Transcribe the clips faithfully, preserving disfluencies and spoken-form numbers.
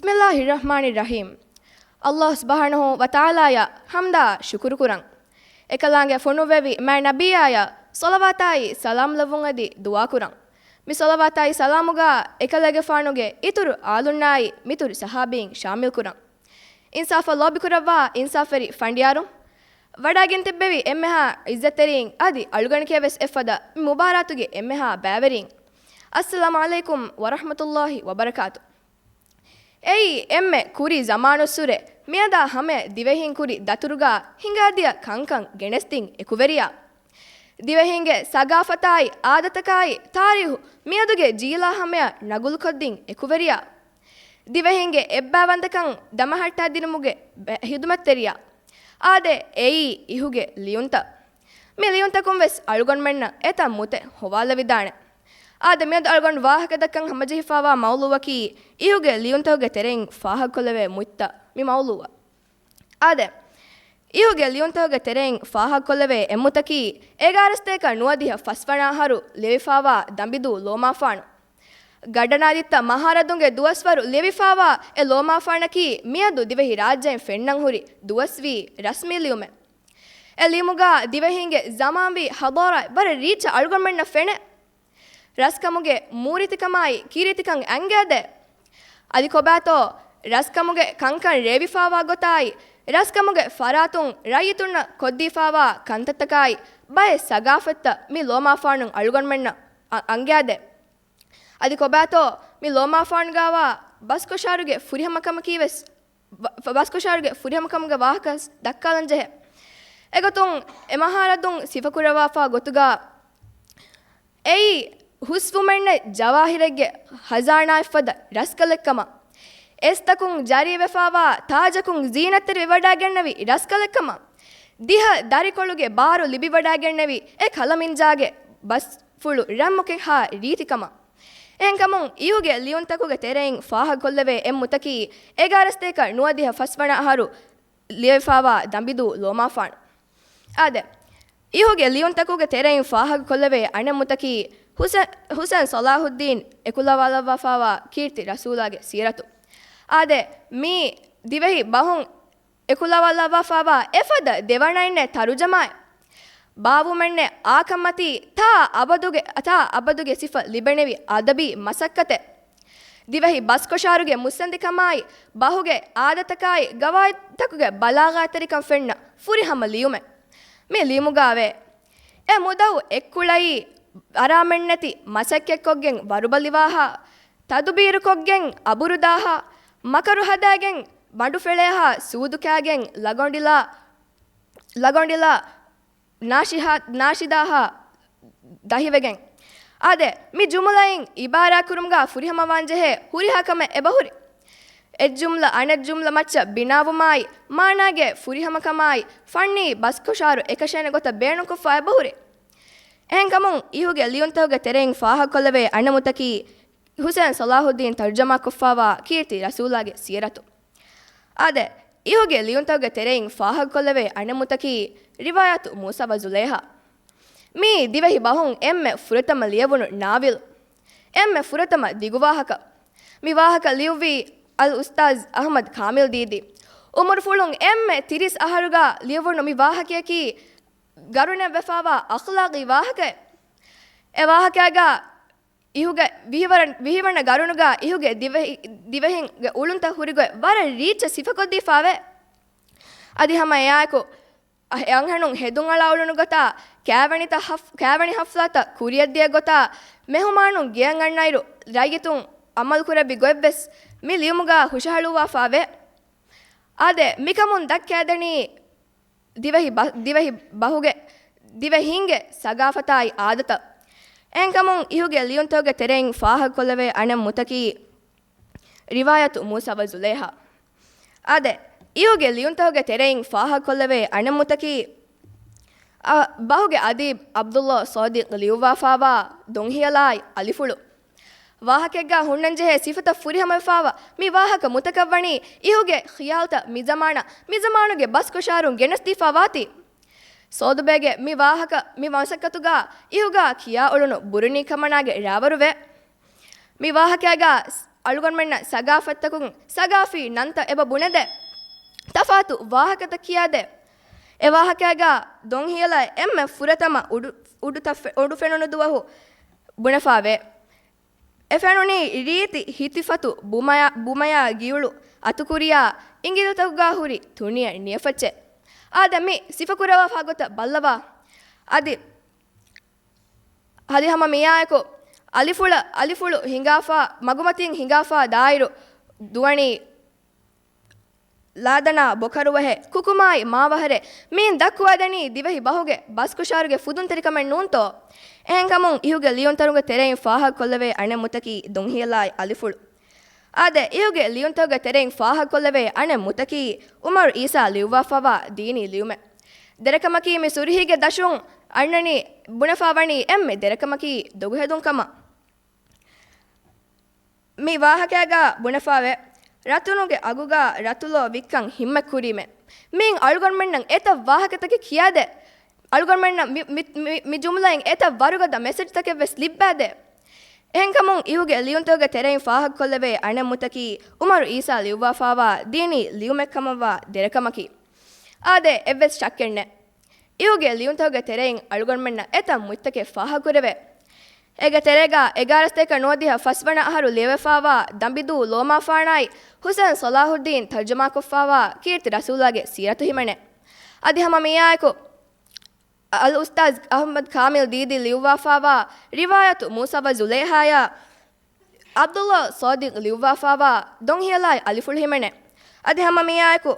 ބިސްމިއްލާހިއްރަޙްމާނިއްރަޙީމް. އައްލާހު ސުބްޙާނަހޫ ވަތަޢާލާއަށް ޙަމްދާ ޝުކުރު ކުރަން. އެކަލާނގެ ފޮނުއްވެވި މާތް ނަބިއްޔާއަށް ޞަލަވާތާއި ސަލާމް ލެއްވުން އަދި ދުޢާ ކުރަން. މި ޞަލަވާތާއި ސަލާމުގަ އެކަލޭގެފާނުގެ އިތުރު އާލުންނާއި މިތުރު ޞަޙާބީން ޝާމިލް ކުރަން. އިންސާފަށް ލޯބިކުރައްވާ އިންސާފުވެރި ފަނޑިޔާރުން، ވަޑައިގެން ތިއްބެވި އެންމެހާ ޢިއްޒަތްތެރީން އަދި އަޅުގަނޑަކީވެސް އެއްފަދަ މި މުބާރާތުގެ އެންމެހާ ބައިވެރީން، އައްސަލާމު ޢަލައިކުމް ވަރަޙްމަތުﷲި ވަބަރަކާތު. އެއީ އެންމެ ކުރީ ޒަމާނުއްސުރެ މިއަދާ ހަމަޔަށް ދިވެހީން ކުރި ދަތުރުގަ ހިނގާދިޔަ ކަންކަން ގެނެސްދިން އެކުވެރިޔާ. ދިވެހީންގެ ސަގާފަތާއި އާދަތަކާއި ތާރީހު މިއަދުގެ ޖީލާ ހަމަޔަށް ނަގުލުކޮށްދިން އެކުވެރިޔާ. ދިވެހީންގެ އެއްބައިވަންދަކަން ދަމަހައްޓާދިނުމުގެ ބެ-، ޚިދުމަތްތެރިޔާ. އާދެ، އެއީ އިހުގެ ލިޔުންތައް. މި ލިޔުންތަކުން ވެސް އަޅުގަނޑުމެންނަށް އެތައް މުތެއް ހޮވާލެވިދާނެ. އާދެ، މިއަދު އަޅުގަނޑު ވާހަކަދައްކަން ހަމަޖެހިފާވާ މައުޟޫޢަކީ އިހުގެ ލިޔުންތަކުގެ ތެރެއިން ފާހަގަކޮށްލެވޭ މުތްތައް މި މައުޟޫޢަށް. އާދެ، އިހުގެ ލިޔުންތަކުގެ ތެރެއިން ފާހަގަކޮށްލެވޭ އެއްމުތަކީ، އެގާރަ ސަތޭކަ ނުވަދިހަ ފަސްވަނަ އަހަރު ލިޔެވިފާވާ ދަނބިދޫ ލޯމާފާނު. ގަޑަނާދިއްތަ މަހާރަދުންގެ ދުވަސްވަރު ލިޔެވިފާވާ އެ ލޯމާފާނަކީ، މިއަދު ދިވެހި ރާއްޖޭން ފެންނަން ހުރި ދުވަސްވީ ރަސްމީ ލިޔުމެއް. އެ ލިޔުމުގަ ދިވެހީންގެ ޒަމާންވީ ޙަޟާރާތް ވަރަށް ރީއްޗަށް އަޅުގަނޑުމެންނަށް ފެނޭ. ރަސްކަމުގެ މޫރިތިކަމާއި ކީރިތިކަން އަންގާދޭ. އަދި ކޮބާތޯ، ރަސްކަމުގެ ކަންކަން ރޭވިފާވާ ގޮތާއި، ރަސްކަމުގެ ފަރާތުން ރައްޔިތުންނަށް ކޮށްދީފާވާ ކަންތައްތަކާއި، ބައެއް ސަގާފަތްތައް މި ލޯމާފާނުން އަޅުގަނޑުމެންނަށް އަ-، އަންގާދޭ. އަދި ކޮބާތޯ، މި ލޯމާފާނުގާވާ ބަސްކޮށާރުގެ ފުރިހަމަކަމަކީވެސް ބަ-، ބަސްކޮށާރުގެ ފުރިހަމަކަމުގެ ވާހަކަ ދައްކާލަން ޖެހޭ. އެގޮތުން އެ މަހާރަދުން ސިފަކުރައްވާފާ ގޮތުގަ އެއީ ހުސްވުމެއްނެތް ޖަވާހިރެއްގެ ހަޒާނާއެއްފަދަ ރަސްކަލެއްކަމަށް، އެސްތަކުން ޖަރީވެފާވާ ތާޖަކުން ޒީނަތްތެރިވެވަޑައިގެންނެވި ރަސްކަލެއްކަމަށް، ދިހަ ދަރިކޮޅުގެ ބާރު ލިބިވަޑައިގެންނެވި އެ ކަލަމިންޖާގެ ބަސްފުޅު ރަންމުކެއްހާ ރީތިކަމަށް. އެހެންކަމުން އިހުގެ ލިޔުންތަކުގެ ތެރެއިން ފާހަގަކޮށްލެވޭ އެއްމުތަކީ، އެގާރަ ސަތޭކަ ނުވަދިހަ ފަސްވަނަ އަހަރު ލިޔެފާވާ ދަނބިދޫ ލޯމާފާނު. އާދެ، އިހުގެ ލިޔުންތަކުގެ ތެރެއިން ފާހަގަކޮށްލެވޭ އަނެއްމުތަކީ ހުސެ-، ހުސެން ޞަލާޙުއްދީން އެކުލަވާލައްވާފާވާ ކީރިތި ރަސޫލާގެ ސީރަތު. އާދެ، މީ ދިވެހި ބަހުން އެކުލަވާލައްވާފާވާ އެފަދަ ދެވަނައެއްނެ ތަރުޖަމާއެއް. ބާވުމެއްނެ އާކަށްމަތީ ތާ އަބަދުގެ، ތާ އަބަދުގެ ސިފަ ލިބެނެވި އަދަބީ މަސައްކަތެއް. ދިވެހި ބަސްކޮށާރުގެ މުއްސަނދިކަމާއި، ބަހުގެ އާދަތަކާއި، ގަވާއިދުތަކުގެ ބަލާޣާތްތެރިކަން ފެންނަ ފުރިހަމަ ލިޔުމެއް. މި ލިޔުމުގާވޭ، އެ މުދައު އެއްކުޅައީ، އަރާމެއްނެތި މަސައްކަތްކޮށްގެން ވަރުބަލިވާހާ، ތަދުބީރުކޮށްގެން އަބުރުދާހާ، މަކަރު ހަދާގެން ބަނޑުފެޅޭހާ، ސޫދުކާގެން ލަގޮނޑިލާ، ލަގޮނޑިލާ ނާޝިހާ-، ނާޝިދާހާ ދަހިވެގެން. އާދެ، މި ޖުމުލައިން އިބާރާކުރުމުގާ ފުރިހަމަވާންޖެހޭ ހުރިހާ ކަމެއް އެބަހުރި. އެއްޖުމްލަ އަނެއްޖުމްލަ މައްޗަށް ބިނާވުމާއި، މާނާގެ ފުރިހަމަކަމާއި، ފަންނީ ބަސްކޮށާރު އެކަށޭނެ ގޮތަށް ބޭނުންކޮށްފާ އެބަހުރި. އެހެންކަމުން، އިހުގެ ލިޔުންތަކުގެ ތެރެއިން ފާހަގަކޮށްލެވޭ އަނެއްމުތަކީ، ހުސެން ޞަލާޙުއްދީން ތަރުޖަމާކޮށްފާވާ ކީރިތި ރަސޫލާގެ ސީރަތު. އާދެ، އިހުގެ ލިޔުންތަކުގެ ތެރެއިން ފާހަގަކޮށްލެވޭ އަނެއްމުތަކީ، ރިވާޔަތު މޫސާ ވަ ޒުލޭހާ. މީ ދިވެހި ބަހުން އެންމެ ފުރަތަމަ ލިޔެވުނު ނާވިލް. އެންމެ ފުރަތަމަ ދިގުވާހަކަ. މި ވާހަކަ ލިޔުއްވީ އަލް އުސްތާޒް އަޙްމަދު ކާމިލް ދީދީ. އުމުރުފުޅުން އެންމެ ތިރީސް އަހަރުގާ ލިޔެވުނު މި ވާހަކަޔަކީ، ގަރުނެއްވެފާވާ އަޚްލާގީ ވާހަކައެއް. އެ ވާހަކައިގާ އިހުގެ ވިހިވަރަ-، ވިހިވަނަ ގަރުނުގާ އިހުގެ ދިވެހި-، ދިވެހިންގެ އުޅުންތައް ހުރިގޮތް ވަރަށް ރީއްޗަށް ސިފަކޮށްދީފާވޭ. އަދި ހަމަ އެއާއެކު، އަ-، އެ އަންހެނުން ހެދުންއަޅާ އުޅުނު ގޮތާ، ކާވެނިތައް ހަފް-، ކާވެނި ހަފްލާތައް ކުރިއަށްދިޔަ ގޮތާ، މެހުމާނުން ގެއަށް އަންނައިރު ރައްޔިތުން އަމަލުކުރެއްވި ގޮތްވެސް މި ލިޔުމުގާ ހުށަހަޅުއްވާފާވޭ. އާދެ، މިކަމުން ދައްކާދެނީ، ދިވެހި ބަ-، ދިވެހި ބަހުގެ ދިވެހީންގެ ސަގާފަތާއި އާދަތައް. އެހެންކަމުން އިހުގެ ލިޔުންތަކުގެ ތެރެއިން ފާހަގަކޮށްލެވޭ އަނެއް މުތަކީ ރިވާޔަތު މޫސާ ވަ ޒުލޭހާ. އާދެ، އިހުގެ ލިޔުންތަކުގެ ތެރެއިން ފާހަގަކޮށްލެވޭ އަނެއް މުތަކީ، އަ، ބަހުގެ އަދީބް ޢަބްދުﷲ ޞާދިޤް ލިޔުއްވާފާވާ ދޮންހިޔަލާއި އަލިފުޅު. ވާހަކައެއްގާ ހުންނަންޖެހޭ ސިފަތައް ފުރިހަމަވެފާވާ މި ވާހަކަ މުތަކަށްވަނީ އިހުގެ ޚިޔާލުތައް މިޒަމާނަށް، މިޒަމާނުގެ ބަސްކޮށާރުން ގެނެސްދީފާވާތީ. ސޯދުބޭގެ މި ވާހަކަ މި މަސައްކަތުގާ އިހުގާ ކިޔާ އުޅުނު ބުރުނީ ކަމަނާގެ ރާވަރުވޭ. މި ވާހަކައިގާ އަޅުގަނޑުމެންނަށް ސަގާފަތްތަކުން ސަގާފީ ނަންތައް އެބަ ބުނެދޭ. ތަފާތު ވާހަކަތައް ކިޔާދޭ. އެ ވާހަކައިގާ ދޮންހިޔަލާ އެންމެ ފުރަތަމަ އުޑު، އުޑުތަ، އުޑު ފެނުނު ދުވަހު ބުނެފާވޭ. އެ ފެނުނީ ރީތި ހިތިފަތު ބުމަޔާ، ބުމަޔާ ގިއުޅު އަތުކުރިޔާ އިނގިލިތަކުގާ ހުރި ތުނިޔަ ނިޔަފައްޗެއް. އާދެ، މި ސިފަކުރަވާފާ ގޮތަށް ބައްލަވާ. އަދި އަދި ހަމަ މިއާއެކު އަލިފުޅަ، އަލިފުޅު ހިނގާފާ، މަގުމަތިން ހިނގާފާ ދާއިރު ދުވަނީ ލާދަނާ ބޮކަރުވަހެއް، ކުކުމާއި މާވަހަރެއް. މިއިން ދައްކުވާދެނީ ދިވެހި ބަހުގެ ބަސްކުށާރުގެ ފުދުންތެރިކަމެއް ނޫންތޯ؟ އެހެންކަމުން އިހުގެ ލިޔުންތަރުގެ ތެރެއިން ފާހަގަކޮށްލެވޭ އަނެއް މުތަކީ ދޮންހިޔަލާއި އަލިފުޅު. އާދެ، އިހުގެ ލިޔުންތަކުގެ ތެރެއިން ފާހަގަކޮށްލެވޭ އަނެއް މުތަކީ އުމަރު އީސާ ލިޔުއްވާފާވާ ދީނީ ލިޔުމެއް. ދެރަކަމަކީ މި ސުރުހީގެ ދަށުން އަންނަނީ، ބުނެފާވަނީ އެންމެ ދެރަކަމަކީ ދޮގުހެދުން ކަމަށް. މި ވާހަކައިގާ ބުނެފާވޭ، ރަތުނުގެ އަގުގާ ރަތުލޯ ވިއްކަން ހިންމަތްކުރީމޭ. މިއިން އަޅުގަނޑުމެންނަށް އެތައް ވާހަކަތަކެއް ކިޔާދޭ. އަޅުގަނޑުމެންނަށް މި، މި، މި، މި ޖުމްލައިން އެތައް ވަރުގަދަ މެސެޖްތަކެއް ވެސް ލިއްބާދޭ. އެހެންކަމުން އިހުގެ ލިޔުންތަކުގެ ތެރެއިން ފާހަގަކޮށްލެވޭ އަނެއް މުތަކީ އުމަރު އީސާ ލިޔުއްވާފާވާ ދީނީ ލިޔުމެއްކަމަށްވާ ދެރަކަމަކީ. އާދެ، އެއްވެސް ޝައްކެއް ނެތް. އިހުގެ ލިޔުންތަކުގެ ތެރެއިން އަޅުގަނޑުމެންނަށް އެތައް މުއްތަކެއް ފާހަގަކުރެވޭ. އޭގެ ތެރޭގާ އެގާރަ ސަތޭކަ ނުވަދިހަ ފަސްވަނަ އަހަރު ލިޔެވިފާވާ ދަނބިދޫ ލޯމާފާނާއި ހުސެން ޞަލާޙުއްދީން ތަރްޖަމާކޮށްފާވާ ކީރިތި ރަސޫލާގެ ސީރަތު ހިމެނޭ. އަދި ހަމަ މިއާއެކު އަލްއުސްތާޛް އަޙްމަދު ކާމިލް ދީދީ ލިޔުއްވާފާވާ ރިވާޔަތު މޫސާ ވަ ޒުލައިހާޔާ ޢަބްދުﷲ ޞާދިޤް ލިޔުއްވާފާވާ ދޮންހިޔަލާއި އަލިފުޅު ހިމެނޭ. އަދި ހަމަ މިއާއެކު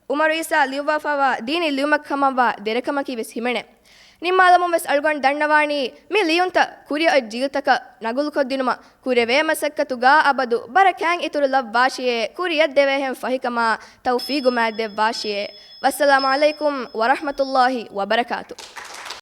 އުމަރު އީސާ ލިޔުއްވާފާވާ ދީނީ ލިޔުމެއް ކަމަށްވާ ދެރަކަމަކީ ވެސް ހިމެނޭ. ނިންމާލަމުން ވެސް އަޅުގަނޑު ދަންނަވާނީ މި ލިޔުންތައް ކުރިއަށް ޖީލްތަކަށް ނަގުލުކޮށްދިނުމަށް ކުރެވޭ މަސައްކަތުގާ އަބަދު ބަރަކާތް އިތުރު ލައްވާށިއޭ، ކުރިއަށް ދެވޭހެން ފަހިކަމާ ތައުފީގު މާތް ދެއްވާށިއޭ. ވައްސަލާމު ޢަލައިކުމް ވަރަޙްމަތުﷲ ވަބަރަކާތު.